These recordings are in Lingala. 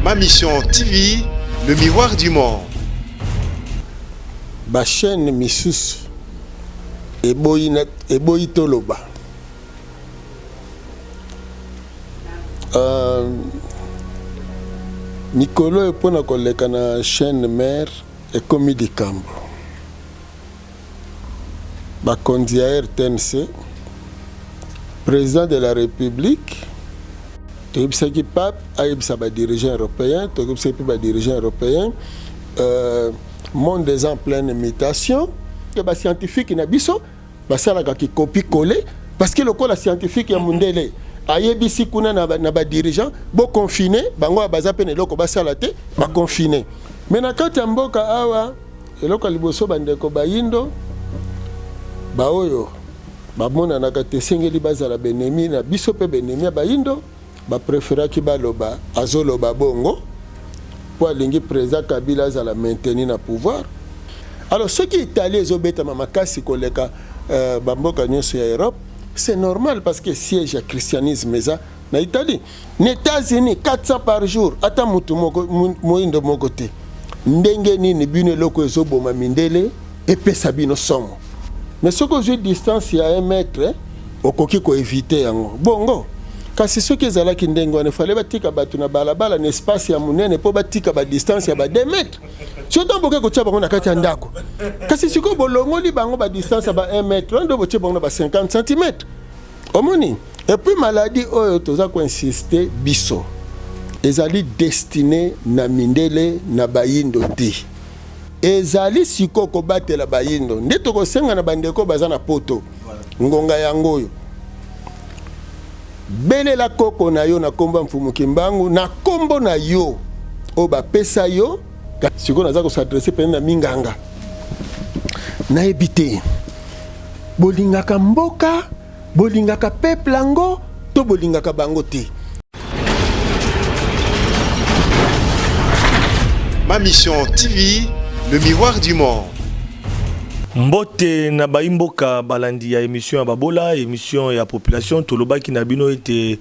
Ma Mission TV, le miroir du monde. Ba chaîne misusu eboyi eboyi toloba. Euh, mikolo oyo mpo na koleka na chaîne mère ekomi likambo. Bakonzi ya RTNC, president de la Republique, toyebisaki pape ayebisa ba dirigeants européens, toyebisaki mpe ba dirigeants européens, euh, monde eza en pleine mutation, ke ba scientifique na biso basalaka ki copie coller parce que lokola scientifique ya mundele ayebisi kuna na ba, na ba dirigeants bo confiner bango baza mpe na eloko basala te, ba confiner. Mais na kati ya mboka awa Eloko ya liboso bandeko bayindo baoyo bamonanaka te esengeli bazala benemi na biso mpe benemi ya bayindo bapreferaki baloba azoloba bongo mpo alingi president Kabila azala maintenu na pouvoir. Alors soki Italie ezobetama makasi koleka euh, bamboka nyonso ya Europe, c'est normal parce que siège ya christianisme eza na Italie. Na Etats-Unis 400 par jour, ata mutu moko moindo moko te. Ndenge nini bino eloko ezoboma mindele epesa bino somo? Mais soki ozwi distance ya 1 mètre okoki ko éviter yango. Bongo kasi soki ezalaki ndenge wana fallait batika bato na balabala na espace ya monene mpo batika ba distance ya ba 2 mètres. Surtout boke kotia bango na kati ya ndako. Kasi sikoyo bolongoli bango ba distance ya ba 1 mètre, wana nde botie bango na ba 50 cm. Omoni? Et puis maladie oyo toza ko insister biso ezali destine na mindele na bayindo te. Ezali sikoyo kobatela bayindo nde tokosenga na bandeko baza na poto ngonga yango oyo belela koko na yo na kombo ya Mfumu Kimbangu na kombo na yo oyo bapesa yo. Sikoyo naza ko s'adresser pene na minganga, nayebi te bolingaka mboka, bolingaka peuple yango to bolingaka bango te. Ma Mission TV, le miroir du monde. Mbote na bayi mboka balandi ya emission ya babola, emission ya population. Tolobaki na bino ete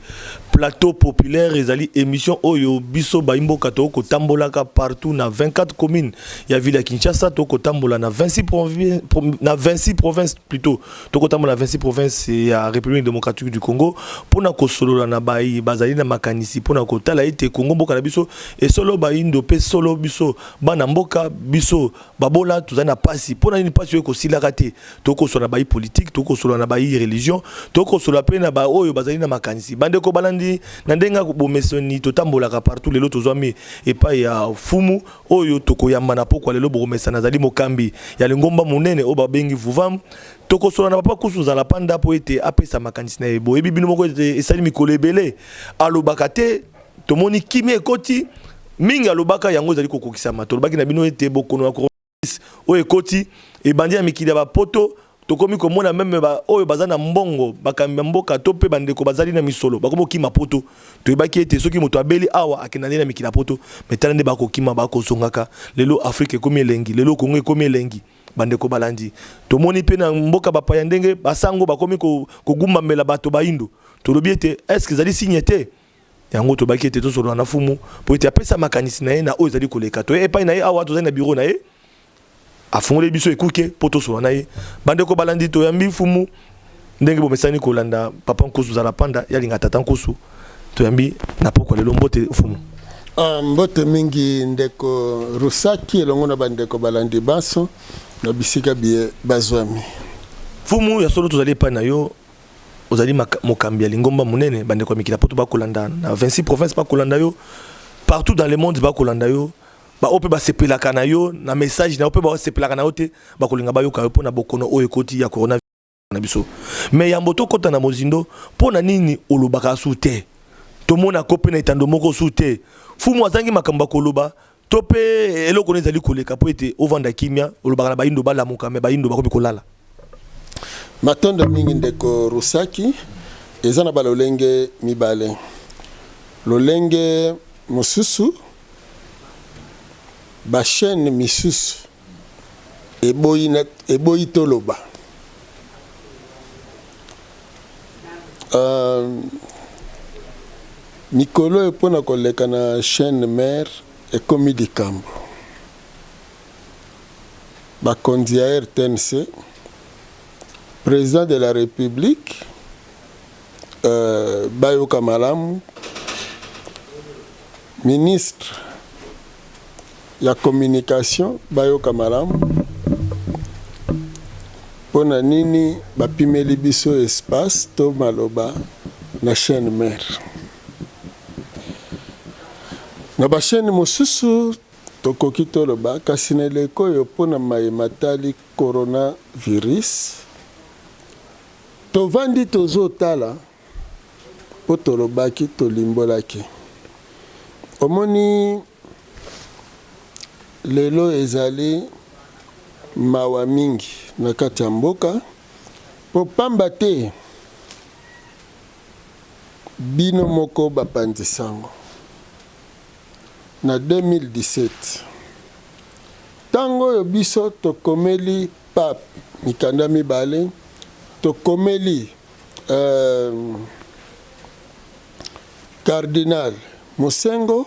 plateau populaire ezali emission oyo biso bayi mboka tokotambolaka partout na 24 communes ya ville ya Kinshasa, tokotambola na 26 provinces, na 26 provinces plutôt, tokotambola na 26 provinces ya République démocratique du Congo pona kosolola na bayi bazali na makanisi pona kotala ete Congo mboka na biso esolo bayindo pe solo biso bana mboka biso babola tozali na pasi. Pona nini pasi oyo ekosilaka te? Tokosolola na bayi politique, tokosolola na bayi religion, tokosolola pe na ba oyo bazali na makanisi. Bandeko balandi na ndenge ya bomeseni totambolaka partout, lelo tozwami epai ya fumu oyo tokoyamba na pokwa lelo. Bokomesana azali mokambi ya lingomba monene oyo babengi Vuvam. Tokosolola na papa Kusu Nzala Panda po ete apesa makanisi na ye. Boyebi bino moko ete esali mikolo ebele alobaka te, tomoni kimia ekoti mingi alobaka yango ezali kokokisama. Tolobaki na bino ete bokono ya coronavirus oyo ekoti ebandi na mikili ya bapoto, tokomi komona meme ba oyo baza na mbongo, bakambi ya mboka to pe bandeko bazali na misolo bakomi kokima poto. Toyebaki ete soki moto abeli awa akenda nde na mikili ya poto, mais tala nde bakokima bakozongaka. Lelo Afrique ekomi elengi, lelo Congo ekomi elengi. Bandeko balandi, tomoni pe na mboka bapaya ndenge basango bakomi kogumbamela bato bayindo. Tolobi ete est-ce que ezali signe te? Yango tobaki ete tosolola na fumu po ete apesa makanisi na ye na oyo ezali koleka. Toye epai na ye awa, tozali na bureau na ye, afungoleli biso ekuke po tosolola na ye. Bandeko balandi, toyambi fumu ndenge bomesani kolanda papa Nkusu Zala Panda, yalinga tata Nkusu. Toyambi na pokwa lelo. Mbote fumu. Ah, mbote mingi ndeko Rusaki elongo na bandeko balandi banso na bisika biye bazwami. Fumu, ya solo tozali epai na yo. Ozali mokambi ya lingomba monene, bandeko ya mikili ya poto bakolanda na 26 provinces, bakolanda yo partout dans le monde, bakolanda yo baoyo mpe basepelaka na yo na message na yo mpe basepelaka na yo te, bakolinga bayoka yo mpo na bokono oyo ekoti ya corona na biso. Mais yambo tokɔta na mozindo, mpo na nini olobaka su te? Tomonako mpe na etando moko su te. Fumu azangi makambo ya koloba to mpe eloko nini ezali koleka mpo ete ovanda kimia? Olobaka na bayindo balamuka, mais bayindo bakomi kolala. Matondo mingi ndeko Rusaki. Eza na ba lolenge mibale. Lolenge mosusu, ba chaines misusu eboyi na eboyi toloba. Euh, Mikolo oyo mpo na koleka na chaine mère ekomi likambo. Bakonzi ya rtnc, president de la republique bayoka malamu, ministre ya communication bayoka malamu, mpo na nini bapimeli biso espace to maloba na chaine mère. Na ba chaine mosusu tokoki toloba, kasi na eleko oyo mpo na maye matali coronavirus, tovandi tozotala mpo tolobaki, tolimbolaki. Omoni lelo ezali mawa mingi na kati ya mboka mpo pamba te bino moko bapanzi sango na 2017 tango oyo biso tokomeli pape mikanda mibale, tokomeli cardinal Mosengo,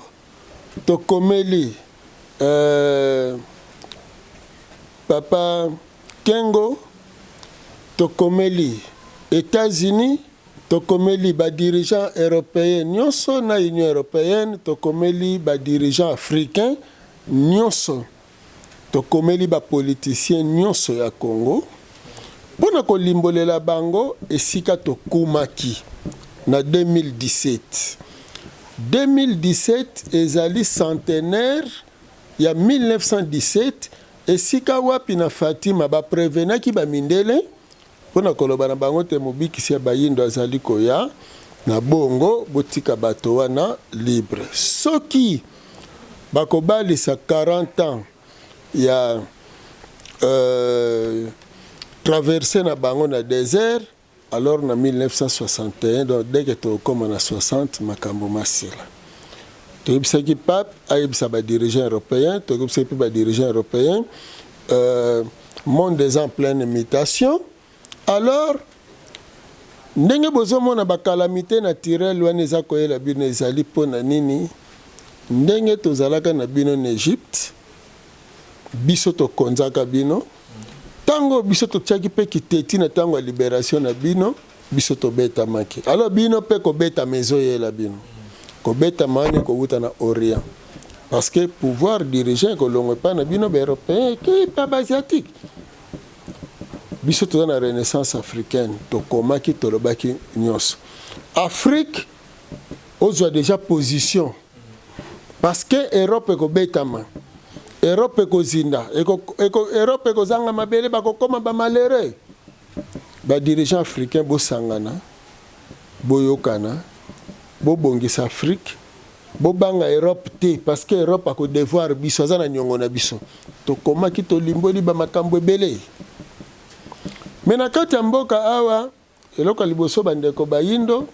tokomeli papa Kengo, tokomeli Etats-Unis, tokomeli ba dirigeants européens nyonso na Union européenne, tokomeli ba dirigeants africains nyonso, tokomeli ba politiciens nyonso ya Congo mpo na kolimbolela bango esika tokumaki na 2017. 2017 ezali centenaire ya 1917, esika wapi na Fatima baprevenaki bamindele mpo na koloba na bango te mobikisi ya bayindo azali koya, na bongo botika bato wana libre. Soki bakobalisa 40 ans ya traversée na bango na désert, alors na 1961, donc dès que tokóma na 60, makambo masila. Toyebisaki pape ayebisa badirigeant européen, toyebisaki mpe badirigeant européen, monde eza en pleine mutation. Alors ndenge bozomona bacalamité naturelle wana eza koyela bino, ezali mpo na nini? Ndenge tozalaka na bino na Egypte, biso tokonzaka bino. Ntango biso totiaki mpe kiteti na ntango ya libération na bino, biso tobetamaki. Alors bino mpe kobetama ezoyela bino, kobetama wana ekowuta na Orient, parce que pouvoir dirigeant ekolongwa epai na bino baeuropéen, ekei epai baasiatique. Biso toza na renaissance africaine. Tokomaki, tolobaki nyonso, Afrique ozwa déjà position, parce que Europe ekobetama, Europe ekozinda, Europe ekozanga mabele, bakokóma bamalheureux. Badirigeant africain, bosangana, boyokana, bobongisa Afrique, bobanga Europe te, parce que Europe akodevoir biso, aza na niongo na biso. Tokomaki, tolimboli bamakambo ebele. Me na kati ya mboka awa, eloko ya liboso, bandeko bayindo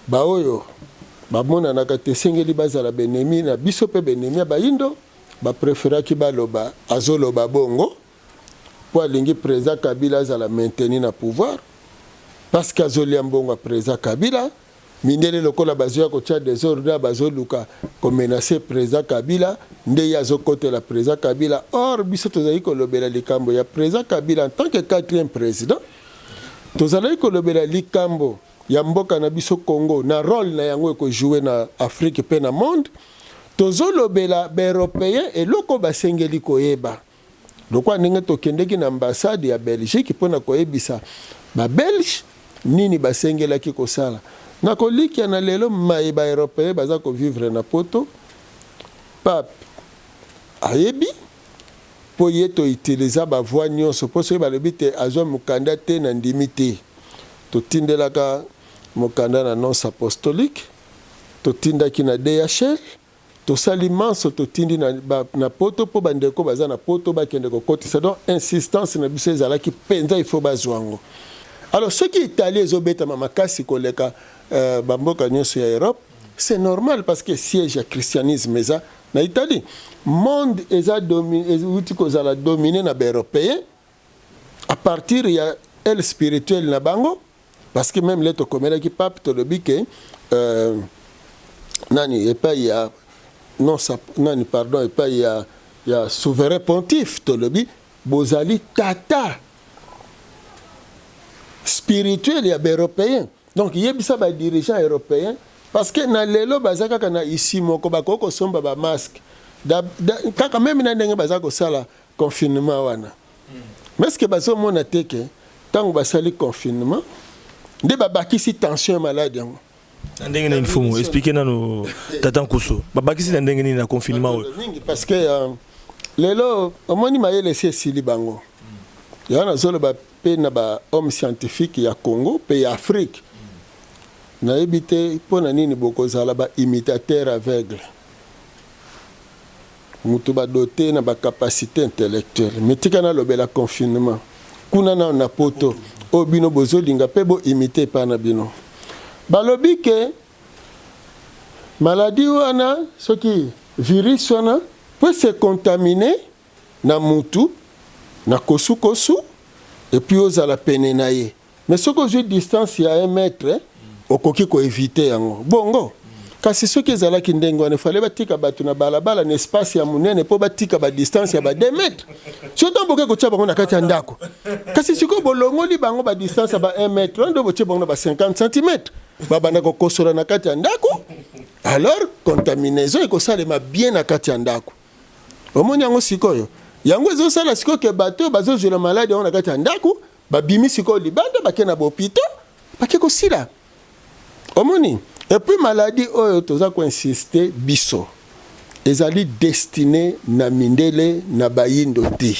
baoyo bamonanaka te esengeli bazala benemi na biso mpe benemi ya bayindo, bapréféraki baloba azoloba bongo mpo alingi président Kabila azala maintenu na pouvoir, parce que azolia mbongo ya président Kabila. Mindele lokola bazoya kotia désordre, bazoluka komenacer président Kabila, nde ye azokotela président Kabila. Or biso tozali kolobela likambo ya président Kabila en tant que quatrième président, tozalaki kolobela likambo ya mboka na biso Congo na rôle na yango ekojouer na Afrique mpe na monde. Tozolobela baeuropéen eloko basengeli koyeba, lokola ndenge tokendeki na ambassade ya Belgique mpona koyebisa babelge nini basengelaki kosala. Na kolikia na lelo maye baeuropéen baza kovivre na Poto, pape ayebi mpo ye toutiliza bavoies nyonso, mpo soki balobi te azwa mokanda te, na ndimi te. Totindelaka mokanda na nonce apostolique, totindaki na DHL, tosali manso, totindi na Poto mpo bandeko baza na Poto bakende kokotisa. Donc insistance na biso ezalaki mpenza il faut bazwa yango. Alors soki Italie ezobetama makasi koleka bamboka nyonso ya Europe, c'est normal, parce que siège ya christianisme eza na Italie. Monde eza euti kozala dominé na baeuropéen à partir ya aile spirituelle na bango, parce que même le tokomelaki pape, tolobi ke nani, epai ya, non, nani, pardon, epai ya souverain pontife, tolobi bozali tata spirituel ya baeuropéen. Donc yebisa badirigeant européen, parce que na lelo baza kaka na isi moko, bakoki kosomba bamasque kaka même na ndenge baza kosala confinement wana. Mais ce bazomona te ke ntango basali confinement nde babakisi tension ya maladi yango. Na ndenge nini, mfumu? Explique nano, tata Nkusu, babakisi na ndenge nini na confinement oyo? Mingi, parce que lelo omoni mayele esi esili bango. Yango nazoloba mpe na bahomme scientifique ya Congo mpe ya Afrique, nayebi te mpo na nini bokozala baimitateur aveugle. Moto badoté na bacapacité intellectuelle, mais tika nalobela confinement kuna nano na Poto oyo bino bozolinga mpe boimite epai na bino. Balobi ke maladie wana, soki virus wana po se contamine na mutu na kosukosu, et puis ozala pene na ye, mais soki ozwi distance ya 1 mètre, okoki koéviter yango. Bongo kasi soki ezalaki ndenge wana, efale batika bato na balabala na espace ya monene mpo batika badistance ya ba 2 mètre. Surtout boke kotia bango na kati ya ndako, kasi sikoyo bolongoli bango badistance ya ba 1 mètre wana, nde botie bango na ba 50 cm, babanda kokosola na kati ya ndako. Alors contaminaison ekosalema bien na kati ya ndako. Omoni yango sikoyo, yango ezosala sikoyo ke bato oyo bazozwela maladi yango na kati ya ndako babimi sikoyo libanda, bake na bahôpitaux, bake kosila. Omoni? Et puis maladie oyo toza koinsiste biso, ezali destiné na mindele na bayindo te.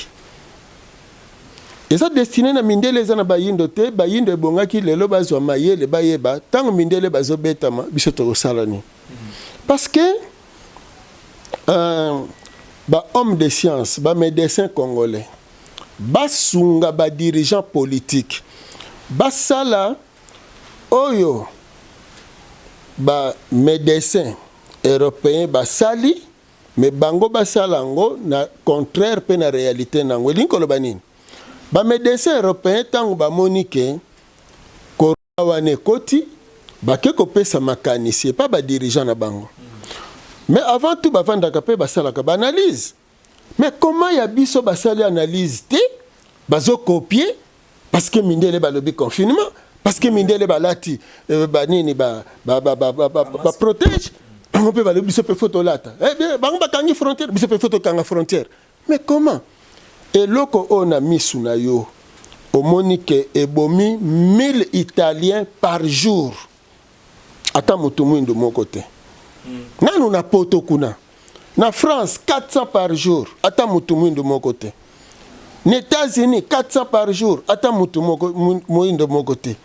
Eza destiné na mindele, eza na bayindo te. Bayindo ebongaki lelo bazwa mayele, bayeba ntango mindele bazobetama, biso tokosala nini? Parce que bahomme de science, bamédecin congolais basunga badirigeant politique basala oyo bamédecin européen basali, mais bango basala yango na contraire mpe na réalité na yango. Elingi koloba nini? Bamédecin européen, ntango bamoni ke corona wana ekoti, bake kopesa makanisi epa badirigeant na bango. Mais avant tout bavandaka mpe basalaka baanalyse. Mais comment ya biso basali analyse te, bazokopie? Parce que mindele balobi confinement, parce que mindele balati banini, baprotège bango mpe balobi biso mpe faut tolata. Eh bien, bango bakangi frontière, biso mpe faut tokanga frontière. Mais comment eloko oyo na misu na yo omoni ke ebomi 1000 Italiens par jour, ata moto mwindu moko te nanu na Poto kuna, na France 400 par jour, ata motu mwindu moko te, na États-Unis 400 par jour, ata motu moko moyindo moko te?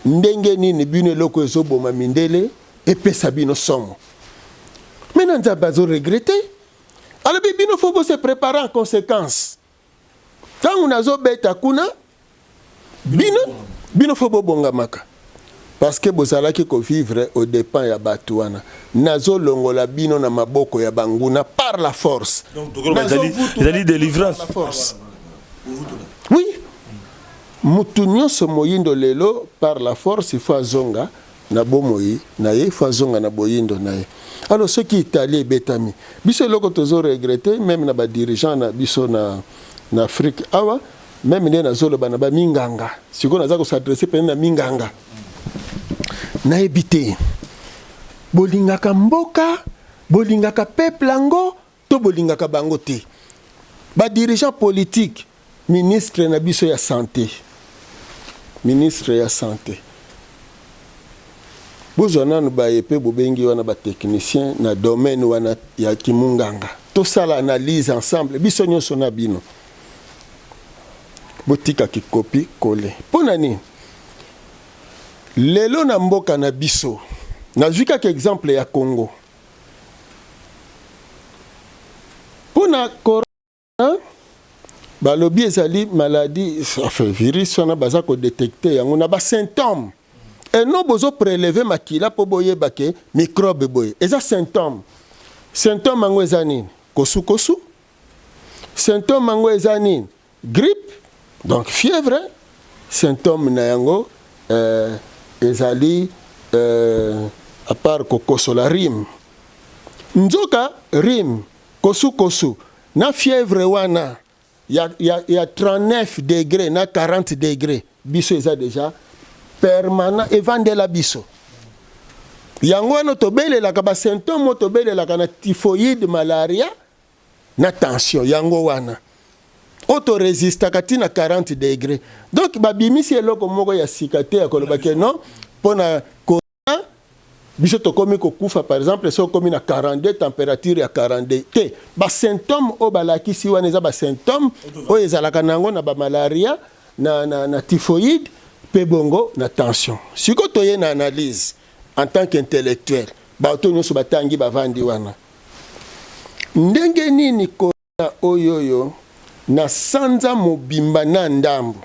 Ndenge nini bino eloko ezoboma mindele epesa bino somo? Mais na Nzambe azoregretter, alobi bino faut bose préparer en conséquence. Ntango nazobeta kuna, bino faut bobongamaka, parce que bozalaki kovivre au dépens ya bato wana. Nazolongola bino na maboko ya banguna par la force. Ezali délivrance. La force, oui. Mutu nyonso moyindo lelo, par la force, il faut azonga na bomoi na ye, il faut azonga na boyindo na ye. Alors soki Italie ebetami, biso eloko tozoregretter, même na badirigeant na biso na Afrique awa, même nde nazoloba na baminganga sikoyo, naza kos'adresser pene na minganga. Nayebi te, bolingaka mboka, bolingaka peuple yango to bolingaka bango te? Badirigeant politique, ministre na biso ya santé, ministre ya santé, bozwa nanu baye mpe bobengi wana batechnicien na domaine wana ya kimunganga, tosala analyse ensemble biso nyonso na bino. Botika kikopi kole. Mpo na nini lelo na mboka na biso, nazwi kaka exemple ya Congo, mpo na corona balobi ezali maladie, enfin virus wana baza kodétecter yango na basymptôme eno. Bozoprélever makila mpo boyeba ke microbe boye eza symptôme. Symptôme yango eza nini? Kosukosu. Symptôme yango eza nini? Grippe, donc fièvre. Symptôme na yango ezali À part kokosola rhume, nzoka rhume, kosukosu na fièvre wana ya 39 degré na 40 degré, biso eza déjà permanent, evandela biso. Yango wana tobelelaka basymptôme oyo tobelelaka na typhoïde, malaria na tension. Yango wana oyo torésistaka ntina 40 degré. Donc babimisi eloko moko ya sika te ya koloba ke non, mpo na corona biso tokomi kokufa. Par exemple, soki okomi na 42, température ya 42 te, basymptôme oyo balakisi wana eza basymptôme oyo ezalaka nango na bamalaria, na typhoïde mpe bongo na tension. Sikoyo toye na analyse en tant qu'intellectuel. Bato nyonso batangi, bavandi wana, ndenge nini corona oyo na sanza mobimba na ndambo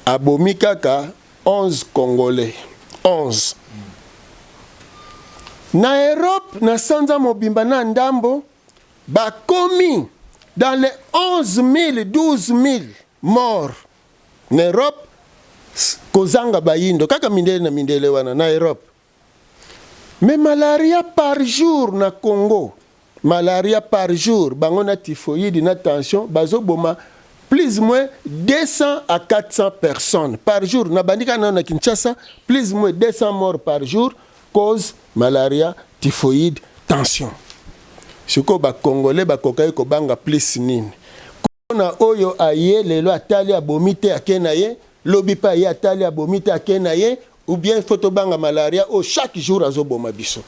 abomi kaka 11 Congolais, 11? Na Europe, na sanza mobimba na ndambo, bakomi dans les 11 000, 12 000 morts na Europe, kozanga bayindo, kaka mindele na mindele wana na Europe. Mais malaria par jour na Congo, malaria par jour, bango na typhoïde na tension bazoboma plus ou moins 200 à 400 personnes par jour. Na bandi kaka nano na Kinshasa, plus ou moins 200 morts par jour, cause malaria, typhoïde, tension. Sikoyo Bacongolais bakokaki kobanga plus nini? Kona oyo aye lelo, atali, abomi te, ake na ye. Lobi mpe aye, atali, abomi te, ake na ye. Ou bien faut tobanga malaria oyo chaque jour azoboma biso?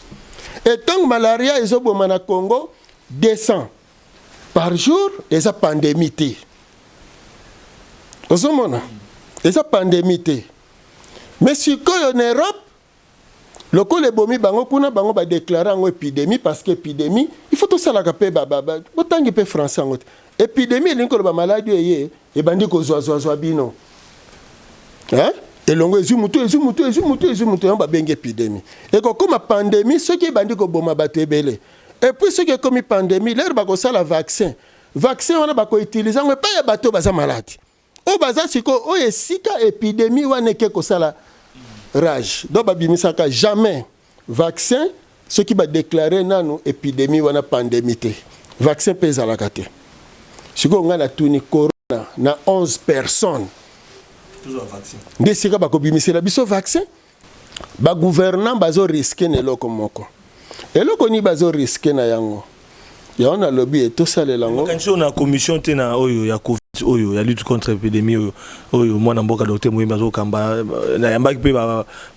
Etango malaria ezoboma na Congo 200 par jour, eza pandémie te. Ozomona, eza pandémie te. Mais sikoyo na Europe, lokola ebomi bango kuna, bango badéclarer yango épidémie, parce que épidémie, il faut tosalaka mpe botangi mpe français yango te. Épidémie elingi koloba maladi oyo eye, ebandi kozwazwazwa bino, hein? Elongo ezwi mutu, ezwi mutu, ezwi mutu, ezwi mutu, yango babengi épidémie. Ekokóma pandémie soki ebandi koboma bato ebele. Et puis soki ekomi pandémie, l'heure bakosala vaccin, vaccin wana bakoutiliser yango epai ya bato baza maladi, oyo baza sikoyo, oyo esika épidémie wana eke kosala rage. Donc babimisaka jamais vaccin soki badéclarer nanu épidémie wana pandémie te. Vaccin mpe ezalaka te. Sikoyo ngai natuni, corona na 11 personnes, nde esika bakobimisela biso vaccin? Bagouvernant bazorisquer na eloko moko. Eloko nini bazorisquer na yango? Yango nalobi e tosalela yango. Makanisi oyo na commission te na oyo ya Covid, oyo ya lutte contre épidémie, oyo mwana mboka docteur Moyembi azokamba. Nayambaki mpe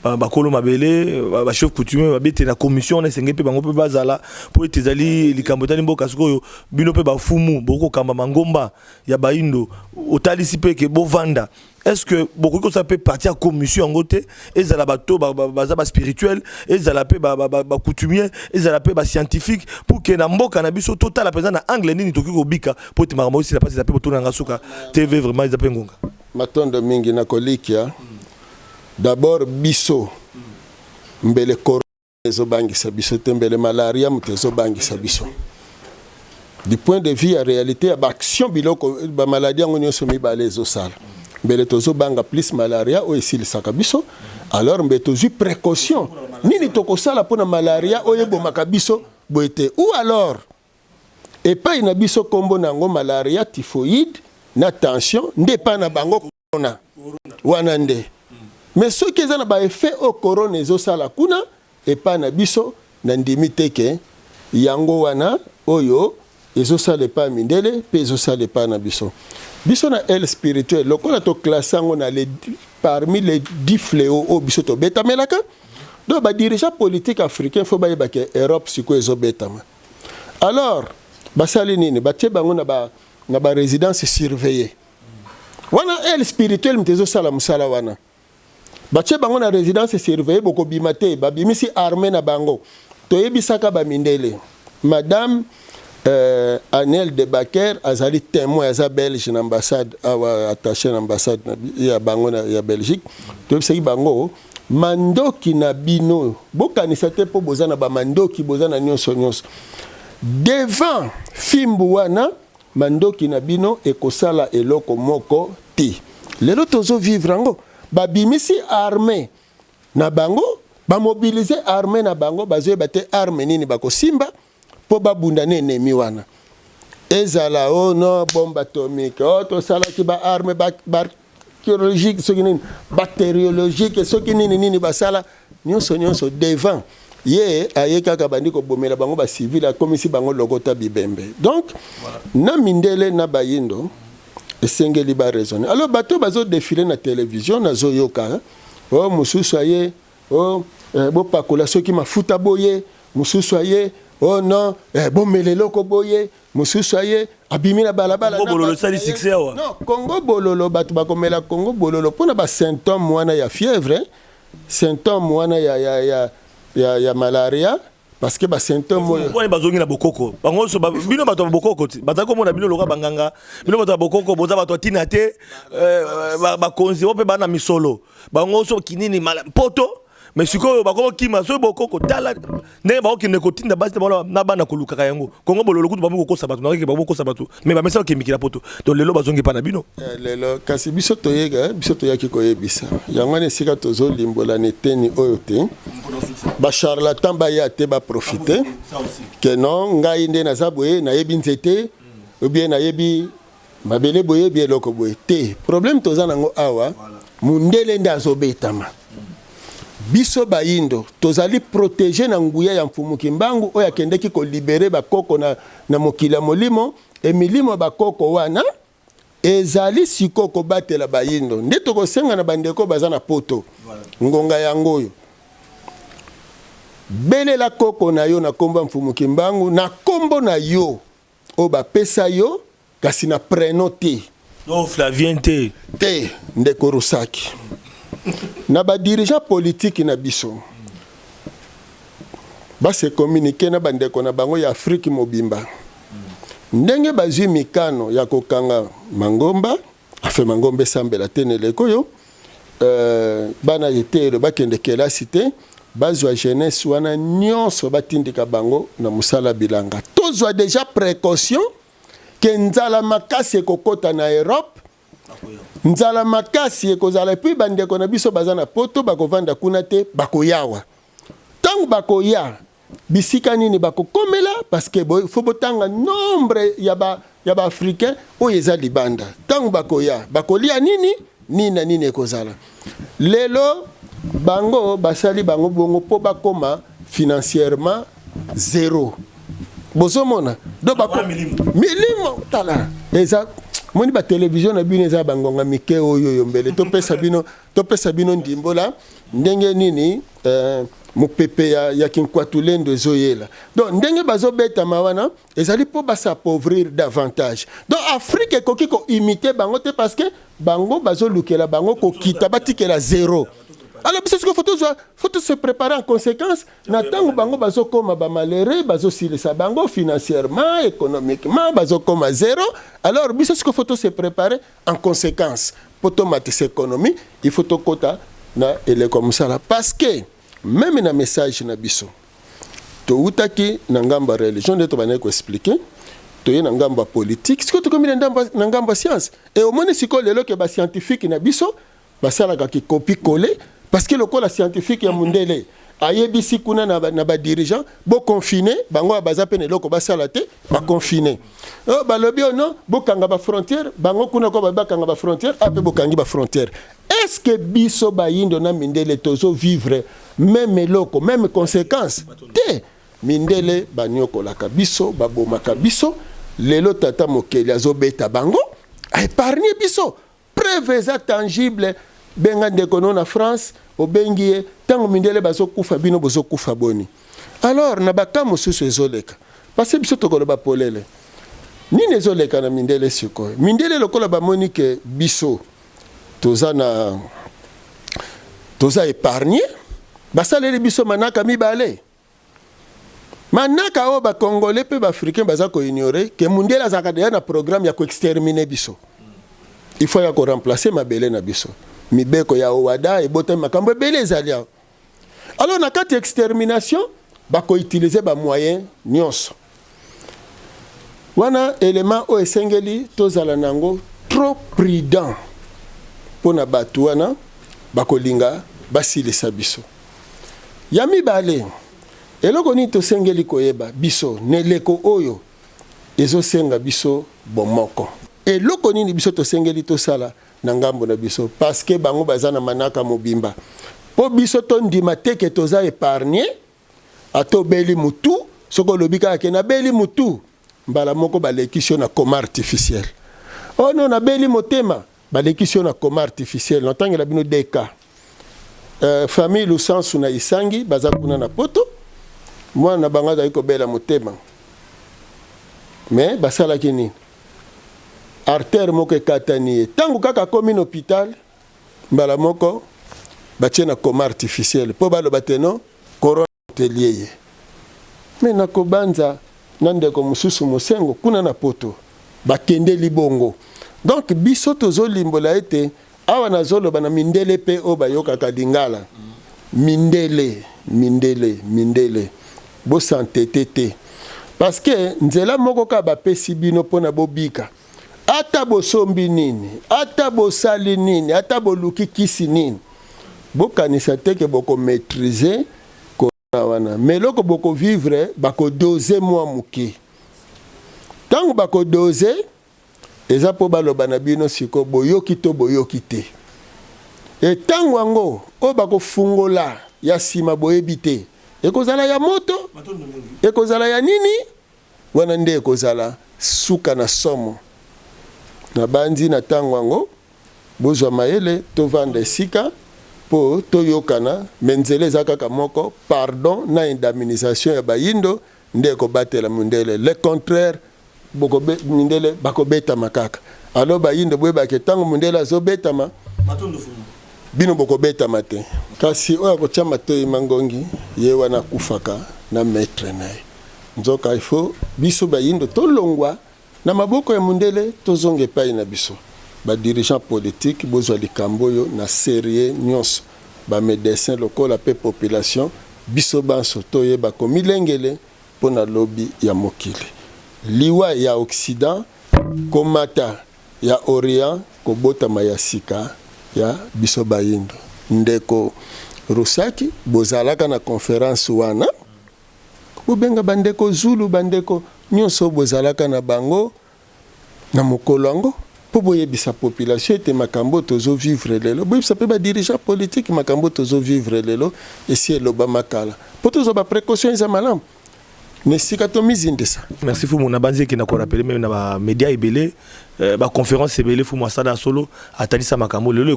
bakolo mabele, bachef coutumier, babete na commission wana. Esenge mpe bango mpe bazala, mpo ete ezali likambo etali mboka. Sikoyo bino mpe bafumu bokokamba mangomba ya bayindo, otalisi mpe ke bovanda. Est ce que bokoki kosala mpe partie ya commission yango te? Ezala bato baza baspirituel, ezala mpe bacoutumier, ezala mpe bascientifique, pour ke na mboka na biso totala mpenza na angle nini tokoki kobika, mpo ete makambo osila. Mpasi eza mpe botuna yanga suka TV, vraiment eza mpe ngonga. Matondo mingi na kolikia. D'abord biso, mbele corona ezobangisa biso te, mbele malaria moto ezobangisa biso. Du point de vue ya réalité ya baaction, biloko bamaladi yango nyonso mibale ezosala, mbele tozobanga plus malaria oyo esilisaka biso. Alors mbele tozwi précaution nini tokosala mpona malaria oyo ebomaka biso boye te? Ou alors epai na biso nkombo na yango malaria, typhoïde na tension, nde epai na bango corona wana nde. Mais soki eza na baeffet oyo corona ezosala kuna epai na biso, na ndimi te ke yango wana oyo ezosala epai ya mindele mpe ezosala epai na biso. Biso na aile spirituelle, lokola toclasser yango na parmi les 10 fléaux oyo biso tobetamelaka. Donc badirigeant politique africain faut bayeba ke Europe sikoyo ezobetama. Alors basali nini? Batie bango na barésidence surveillée. Wana aile spirituelle moto ezosala mosala wana. Batie bango na résidence surveillée, bokobima te. Babimisi armée na bango. Toyebisaka bamindele, madame Anel de Baker azali témoin, aza belge na ambassade awa, attaché na ambassade ya bango ya Belgique. Toyebisaki bango, mandoki na bino, bokanisa te mpo boza na bamandoki, boza na nyonso nyonso. Devant fimbu wana, mandoki na bino ekosala eloko moko te. Lelo tozovivre yango. Babimisi armée na bango. Bamobiliser arme na bango, bazoyeba te arme nini bakosimba mpo babunda na ennemi wana. Ezala o no bombe atomique, o tosalaki baarme archéologique, soki nini, bactériologique, soki nini nini, basala nyonso nyonso devant ye. Aye kaka bandi kobomela bango bacivile, akomisi bango lokota bibembe. Donc voilà. Na mindele na bayindo esengeli baraisonner. Alors bato bazodéfiler na télévision, nazoyoka o mosusu aye o bopakola soki mafuta boye, mosusu aye o non, bomela eloko boye, mosusu aye abimi na balabala. Congo bololo esali succès awa. Non, Congo bololo, bato bakomela Congo bololo mpona basymptôme wana ya fièvre, symptôme wana ya malaria, parce que basymptôme oyo Mponi bazongi na bokoko bango nyonso, bino bato ya bokoko ti bazali komona bino lokola banganga. Bino bato ya bokoko boza bato ya ntina te. Bakonzi o mpe baa na misolo, bango nyonso kinini poto. Mais sikoyo bakokima soki bokoko, tala ndenge bakokende kotinda basi na bana kolukaka yango Kongo bololo. Kutu bango kokosa bato, nakeke bango kokosa bato, mais bamesa bakemikila poto. Donc lelo bazongi epa na bino. Lelo kasi biso toyeka, biso toyaki koyebisa yango wana. Esika tozolimbola na eteni oyo te, bacharlatan baya te, baprofiter ke non, ngai nde naza boye, nayebi nzete ou bien nayebi mabele boye, bi eloko boye te. Problème toza nango awa, mundele nde azobetama. Biso bayindo tozali protégé na nguya ya Mfumu Kimbangu oyo akendeki kolibérer bakoko na mokili ya molimo. Emilimo ya bakoko wana ezali sikoyo kobatela bayindo. Nde tokosenga na bandeko baza na poto, ngonga yango oyo, belela koko na yo na nkombo ya Mfumu Kimbangu, na nkombo na yo oyo bapesa yo, kasi na prénom te. No Flavien te. Te, ndeko Rusaki, na badirigeant politique na biso base communiquer na bandeko na bango ya Afrique mobimba. Ndenge bazwi mikano ya kokanga mangomba, afe mangomba esambela te na eleko oyo, bana eteyelo bakende kelasi te, bazwa jeunesse wana nyonso, batindika bango na mosala bilanga. Tozwa déjà précaution ke nzala makasi ekokɔta na Europe, nzala makasi ekozala. Et puis bandeko na biso baza na poto bakovanda kuna te, bakoyawa. Ntango bakoya, bisika nini bakokomela? Parce que faut botanga nombre ya baafricain ba oyo eza libanda. Ntango bakoya, bakolia nini nini na nini ekozala? Lelo bango basali bango bongo mpo bakóma financièrement zéro. Bozomona donc milimo. Tala, eza moni batelevizio na bino eza bangonga mike oyo oyo mbele topesa bino, topesa bino ndimbola ndenge nini mopepe ya kinkwatulendo ezoyela. Donc ndenge bazobetama wana ezali mpo bas'appauvrir davantage. Donc Afrique ekoki koimiter bango te, parce que bango bazolukela bango kokita, batikela zéro. Alors biso sikoyo faut tozwa, faut se préparer en conséquence. Na ntango bango bazokóma bamalheureux, bazosilisa bango financièrement, économiquement, bazokóma zéro, alors biso sikoyo faut se préparer en conséquence mpo tomatisa économie. Il faut tokɔta na eleko ya mosala, parce que même na message na biso, toutaki na ngambo ya religion nde tobandaki koexpliquer, toye na ngambo ya politique, sikoyo tokomi na ngambo ya science. E omoni sikoyo lelo ke bascientifique na biso basalaka kikopi-coller, parce que lokola scientifique ya mundele ayebisi kuna na badirigeant boconfiner bango, oyo baza mpe na eloko basala te, baconfiner. Oyo balobi oyo non, bokanga bafrontière. Bango kuna ko bakanga bafrontière, a mpe bokangi bafrontière. Est ce que biso bayindo na mindele tozovivre même eloko, même conséquence te? Mindele banyokolaka biso, babomaka biso. Lelo tata mokeli azobeta bango, aépargner biso. Preuve eza tangible. Benga ndeko no na France, obengi ye, ntango mindele bazokufa, bino bozokufa boni? Alors na baka mosusu ezoleka, parce biso tokoloba polele nini ezoleka na mindele. Sikoyo mindele lokola bamoni ke biso toza na toza épargné, basaleli biso manaka mibale. Manaka oyo bacongolais mpe baafricain baza koignorer, ke mundele azalaka deya na programme ya koexterminer biso. Il faut ya koremplacer mabele na biso. Mibeko ya owada ebotami, makambo ebele ezali awa. Alors na kati ya extermination, bakoutiliser bamoyen nyonso wana. Élément oyo esengeli tozala nango trop prudent mpo na bato wana bakolinga basilisa biso. Ya mibale, eloko nini tosengeli koyeba biso na eleko oyo ezosenga biso bomoko? Eloko nini biso tosengeli tosala na ngambo na biso? Parce que bango baza na manaka mobimba mpo biso tondima te ke toza épargne. Ata obeli mutu, soki olobi kaka ke nabeli mutu, mbala moko balekisi yo na coma artificiel. Oh non, nabeli motema, balekisi yo na coma artificiel. Natangela bino deux cas. Famille Lusansu na Isangi baza kuna na poto, mwana na bango azali kobela motema, mais basalaki nini? Artère moko ekatani ye. Ntango kaka akomi na hôpital, mbala moko batie na coma artificiel mpo baloba te no corona telie ye. Me nakobanza na ndeko mosusu Mosengo kuna na poto bakendeli bongo. Donc biso tozolimbola ete awa nazoloba na mindele mpe oyo bayokaka lingala, mindele, mindele, mindele, bosantete te, parce que nzela moko kaka bapesi bino mpona bobika. Ata bosombi nini, ata bosali nini, ata boluki kisi nini, bokanisa te ke bokomaîtriser corona wana. Mais eloko bokovivre, bakodose mwa moke. Ntango bakodose, eza mpo baloba na bino sikoyo boyoki to boyoki te. E ntango yango oyo bakofungola ya nsima, boyebi te ekozala ya moto, ekozala ya nini. Wana nde ekozala suka na somo. Nabandi na ntango yango bozwa mayele, tovanda esika mpo toyokana. Me nzela eza kaka moko, pardon na indemnisation ya bayindo nde ekobatela mondele. Le contraire, mindele bakobetama kaka. Alors bayindo, boyebake ntango mondele azobetama, bino bokobetama te. Kasi oyo akotya matoi mangongi, ye wana akufaka na maître na ye. Nzoka il faut biso bayindo tolongwa na maboko ya mondele, tozonga epai na biso. Badirigeant politique, bozwa likambo oyo na sérieux nyonso, bamédecin lokola mpe population. Biso banso toyeba komilengele mpo na lobi ya mokili. Liwa ya Occident, komata ya Orient, kobotama ya sika ya biso bayindo. Ndeko Rusaki, bozalaka na conférence wana, bobenga bandeko Zulu, bandeko nyonso bozalaka na bango na mokolo yango, mpo boyebisa population ete makambo tozovivre lelo, boyebisa mpe badirigeant politique makambo tozovivre lelo esi elobama kala, mpo tozwa baprécaution. Eza malamu na esika tomizindisa. Merci Fumu. Na banzi ekenda korappeler même na bamédia ebele, baconférence ebele Fumu asala solo, atalisa makambo lelo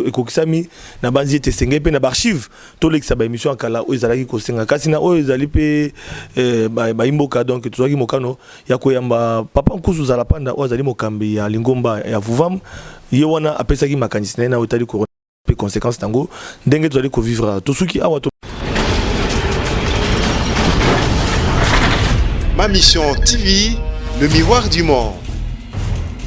ekokisami. Na banzi ete esengeli mpe na baarchive tolekisa baémission ya kala oyo ezalaki kosenga. Kasi na oyo ezali mpe bayimboka, donc tozwaki mokano ya koyamba papa Nkusu Zalapanda oyo azali mokambi ya lingomba ya Vuvam. Ye wana apesaki makanisi na ye na oyo etali corona mpe conséquence nango ndenge tozali kovivre. Tosuki awa to. Ma Mission TV, le miroir du monde.